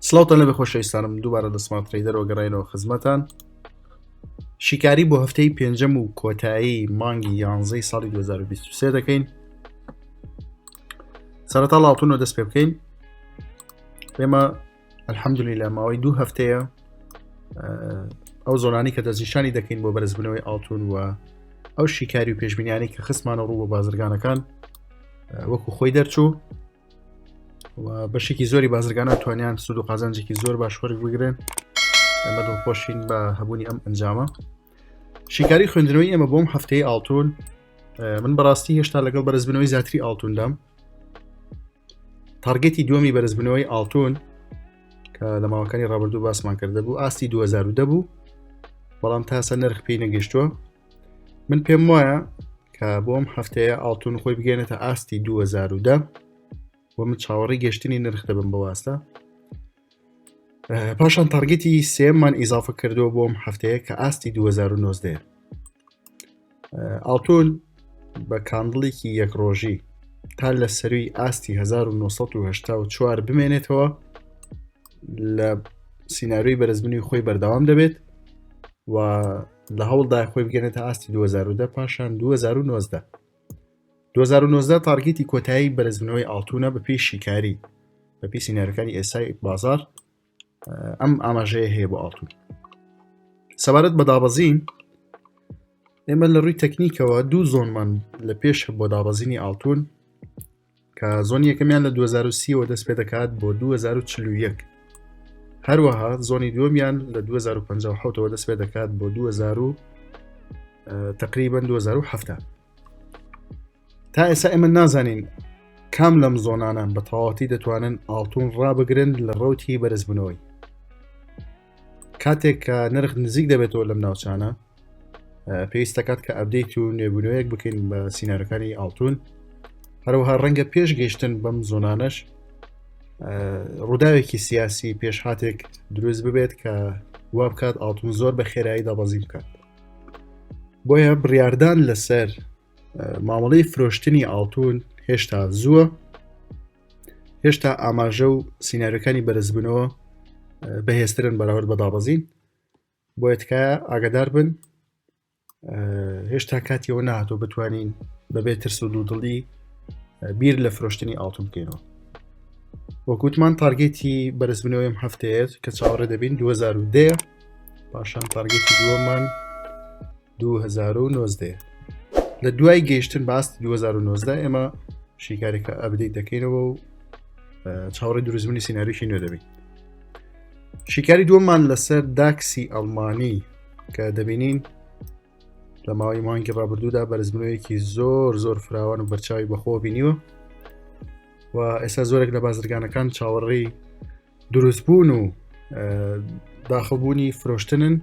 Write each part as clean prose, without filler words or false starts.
سڵاوتان لەبێ خۆشەویستانم دووبارە لە سمارت ترەیدەرەوە گەڕێنەوە خزمەتان شیکاری بۆ هەفتەی پێنجەم و کۆتایی مانگی یانزەی ساڵی 2023 دەکەین سەرەتا لاڵتونەوە دەست پێ بکەین ئێمە الحەمدللە ماوەی دوو هەفتەیە ئەو zone انی کە دەستنیشانی دەکەین بۆ بەرزبوونەوەی ئاڵتون و ئەو شیکاری و پێشبینیانی کە خستمانە ڕوو بۆ بازرگانەکان وەکو خۆی دەرچوو و بەشێکی زۆری بازرگانان توانیان سوود و قازانجێکی زۆر باش وەرگ بگرن ئەمە دڵخۆشین بە هەبوونی ئەم ئەنجامە شیکاری خوێندنەوەی ئێمە بۆم هەفتەی ئاڵتون من بەڕاستی هێشتا لەگەڵ بەرزبوونەوەی زیاتری ئاڵتوندام target ی دووەمی بەرزبوونەوەی ئاڵتون کە لە ماوەکانی ڕابردوو باسمان کردە بوو ئاستی 2010 بوو بەڵام تاسە نرخ پێی نەگەشتووە من پێم وایە کە بۆم هەفتەیە ئاڵتون خۆی بگەێنێتە ئاستی 2010 و من چاوەڕی گەشتنی نرخ دەبم بەواستە پاشان target ی سێمان ئیزافە کردووە بۆم هەفتەیە کە ئاستی 2019 ئاڵتون بە candle ێکی یەک ڕۆژی تا لە سەروی ئاستی 1984 بمێنێتەوە لە سیناریۆی بەرزبوونی خۆی بەردەوام دەبێت و لە هەوڵدا خۆی بگەنێتە ئاستی 2010 پاشان 2019 2019 target ی کۆتایی بەرزبوونەوەی ئاڵتونە بە پێی شیکاری بە پێی سیناریۆکانی ئێسای بازار ئەم ئاماژەیە هەیە بۆ ئاڵتون سەبارەت بە دابەزین ئێمە لە ڕووی تەکنیکەوە دوو zone مان لە پێش بۆ دابەزینی ئاڵتون کە zone ی یەکەمیان لە 2030ەوە دەست پێ دەکات بۆ 2041 هەروەها zone ی دووەمیان لە 2057ەوە دەست پێ دەکات بۆ 2000 تقریبا 2070 تا ئێستا ئێمە نازانین کام لەم zone انە بە تەواوەتی دەتوانن ئاڵتون ڕابگرن لە ڕوتی بەرزبوونەوەی کاتێک کە نرخ نزیک دەبێتەوە لەم ناوچانە پێویست دەکات کە update و نوێبوونەوەیەک بکەین بە سیناریۆکانی ئاڵتون هەروەها ڕەنگە پێش گەیشتن بەم zone انەش ڕووداوێکی سیاسی پێشهاتێک دروست ببێت کە وا بکات ئاڵتون زۆر بە خێرایی دابەزین بکات بۆیە بڕاردان لەسەر مامەڵەی فرۆشتنی ئاڵتون هێشتا زووە هێشتا ئاماژە و سیناریۆکانی بەرزبوونەوە بەهێزترن بەراورد بە دابەزین بۆیە تکایە ئاگدار بن هێشتا کاتیەوە نهاتۆ بتوانین بەبێ ترس و دوودڵی بیر لە فرۆشتنی ئاڵتون بکەینەوە وەکوتمان target ی بەرزبوونەوەیم هەفتەیە کە چاوەڕێ دەبین 2010 پاشان target ی دووەمان 2019 لە دوای گەیشتن باست 2019 ئێمە شیکارێکە update دەکەینەوە و چاوەڕێی دروستبوونی سیناریۆکی نوێ دەبین شیکاری دووەممان لەسەر داکسی ئەڵمانی کە دەبینین لە ماوەی مانگی ڕابردوودا بەرزبوونەوەیەکی زۆر زۆر فراوان و بەرچاوی بەخۆ بینیوە و ئێستا زۆرێک لە بازرگانەکان چاوەڕێی دروستبوون و داخڵبوونی فرۆشتنن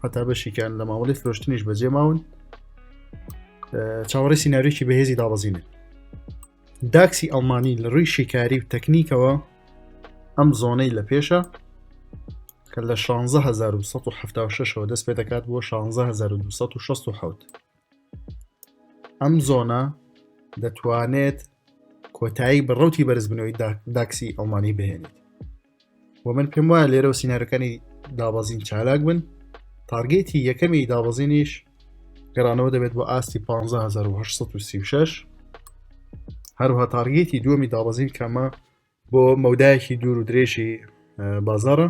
هەتا بەشێکیان لە ماوەڵی فرۆشتنیش بەجێ ماون چاوەڕێی سیناریۆکی بەهێزی دابەزینن داکسی ئەڵمانی لە ڕووی شیکاری و تەکنیکەوە ئەم zone ەی لە پێشە کە لە 16176ەوە دەست پێ دەکات بۆ 16267 ئەم zone ە دەتوانێت کۆتایی بە ڕوتی بەرزبوونەوەی داکسی ئەڵمانی بهێنێت و من پێم وایە لێرەوە سیناریۆکانی دابەزین چالاک بن target ی یەکەمی دابەزینیش گەڕانەوە دەبێت بۆ ئاستی 15836 هەروها target ی دووەمی دابەزین کەمە بۆ مەودایەکی دوور و درێژی بازارە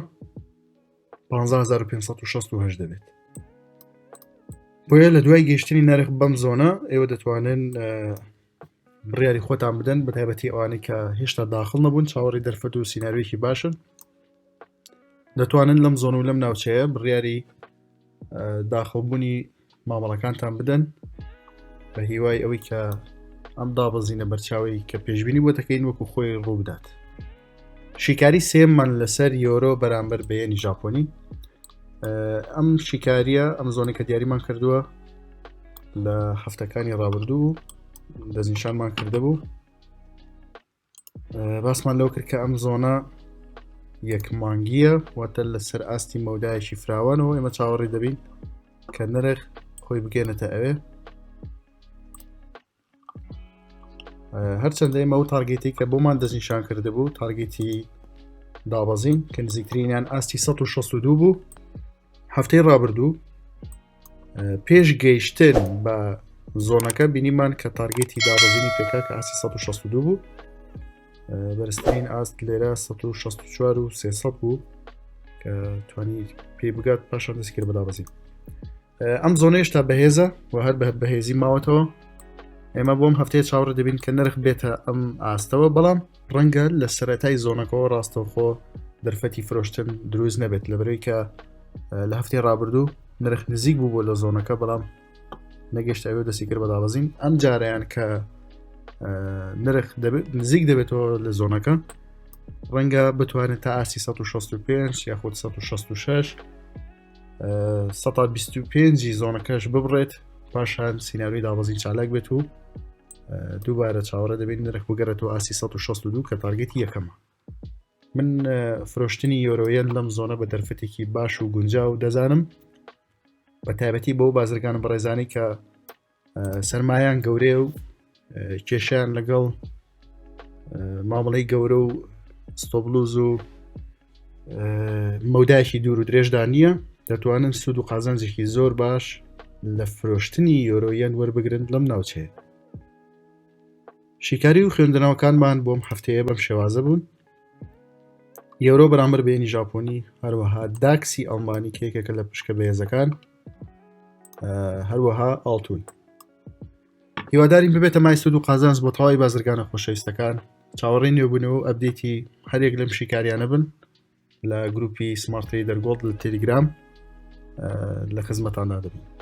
15568 دەبێت بۆیە لە دوای گەشتنی نرخ بەم zone ە ئێوە دەتوانن بڕیاری خۆتان بدەن بە تایبەتی ئەوانەی کە هێشتا داخل نەبوون چاوەڕی دەرفەت و سیناریۆیەکی باشن دەتوانن لەم zone و لەم ناوچەیە بڕیاری داخڵبوونی مامەڵەکانتان بدەن بە هیوای ئەوەی کە ئەم دابەزینە بەرچاوی کە پێشبینی بۆ دەکەین وەکو خۆی ڕوو بدات شیکاری سێمان لەسەر یۆرۆ بەرامبەر بەیەنی ژاپۆنی ئەم شیکاریە ئەم zone ی کە دیاریمان کردووە لە هەفتەکانی ڕابردوو دەستنیشانمان کردبوو باسمان لەو کرد کە ئەم zone ە یەک مانگیە واتە لەسەر ئاستی مەودایەکی فراوانەوە ئێمە چاوەڕێ دەبین کە نرخ خۆی بگەێنێتە ئەوێ هەرچەندە ئێمە ئەو target ی کە بۆمان دەستنیشان کردبوو target ی. دابەزین کە نزیکترینیان ئاستی 162 بوو هەفتەی ڕابردوو پێش گەیشتن بە zone ەکە بینیمان کە target ی دابەزینی پێکا کە ئاستی 162 بوو بەرزترین ئاست لێرە 164 و 300 بوو کە توانی پێی بگات پاشان دەستی کرد بە دابەزین ئەم zone ە هێشتا بەهێزە و هەر بە بەهێزی ماوەتەوە ئێمە بۆم هەفتەیە چاوەڕێ دەبین کە نرخ بێتە ئەم ئاستەوە بەڵام ڕەنگە لە سەرەتای zone ەکەەوە ڕاستەوخۆ دەرفەتی فرۆشتن دروست نەبێت لە بەرەوەی کە لە هەفتەی ڕابردوو نرخ نزیک بوو بۆ لە zone ەکە بەڵام نەگەشت ئەوێ دەستی کرد بە دابەزین ئەم جاریان کە نرخ دەبێت نزیک دەبێتەوە لە zone ەکە ڕەنگە بتوانێت تا ئاستی 165 یاخود 166 25 zone ەکەش ببڕێت پاشان سیناریۆی دابەزین چالاک بێت و دووبارە چاوەڕێ دەبێت نرخ بگەڕێتەوە ئاستی 162 کە target ی یەکەمە من فرۆشتنی یۆرۆیەن لەم zone ە بە دەرفەتێکی باش و گونجاو دەزانم بە تایبەتی بۆ بازرگان بەڕێزانی کە سەرمایان گەورەیە و کێشیان لەگەڵ مامەڵەی گەورە و stop loss و مەودایکی دوور و درێژدا نییە دەتوانن سوود و قازانجێکی زۆر باش لە فرۆشتنی یۆرۆیەن وەربگرن لەم ناوچەیە شیکاری و خوێندنەوەکانمان بۆم هەفتەیە بەم شێوازە بوون یۆرۆ بەرامبەر بە یەنی ژاپۆنی هەروەها داکسی ئەڵمانی کێکێکە لە پشکە بەهێزەکان هەروەها ئاڵتون هیوادارین ببێتە مای سوود و قازانج بۆ تەواوی بازرگانە خۆشەویستەکان چاوەڕێی نوێبوونەوە و update ی هەرێک لەم شیکاریانە بن لە گروپی Smart Trader Gold لە تێلیگرام لە خزمەتاندا دەبین.